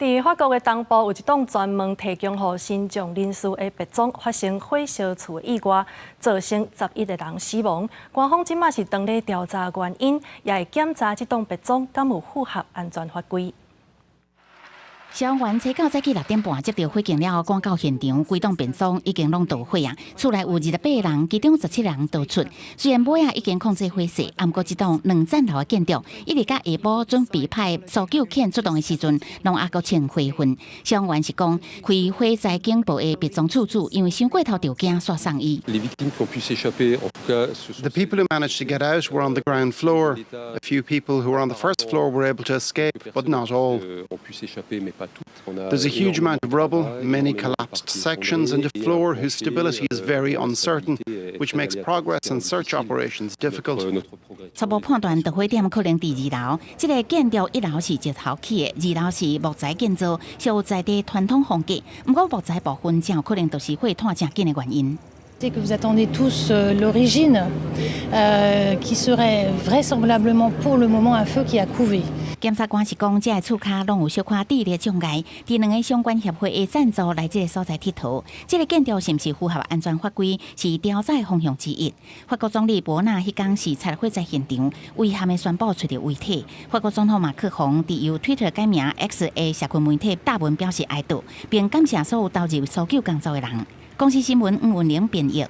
佇法國的東部有一棟專門提供予身障人士的別莊發生火燒厝的意外，造成11個人死亡。官方這馬是當咧調查原因，也會檢查這棟別莊敢有符合安全法規。消防員早到早起6點半接到火警了後，趕到現場，規棟別莊已經攏著火啊！厝內有28個人，其中17人逃出。雖然尾仔已經控制火勢，毋過這棟兩層樓的建築，一直到下晡準備派搜救犬出動的時陣，攏猶閣穿火雲。消防員是講，開火災警報的別莊厝主，因為傷過頭著驚，煞送醫。 The people who managed to get out were on the ground floor. A few people who were on the first floor were able to escape, but not all. There's a huge amount of rubble, many collapsed sections, and a floor whose stability is very uncertain, which makes progress and search operations difficult. 初步判斷，著火點可能佇二樓。這个建築一樓是石頭起的，二樓是木材建造，屬在地傳統風格。毋過木材部分誠有可能就是火湠誠緊的原因。 Que vous attendez tous l'origine, qui serait vraisemblablement pour le moment un feu qui a couvé. 檢察官是講，這个厝跤攏有小可智力障礙，佇兩个相關協會的贊助來這个所在𨑨迌。這个建築是毋是符合安全法規，是調查的方向之一。法國總理博納彼工視察火災現場，遺憾的宣布揣著遺體。法國總統馬克宏佇由 Twitter 改名 X 的社群媒體貼文表示哀悼，並感謝所有投入搜救工作的人。公視新聞吳文玲編譯。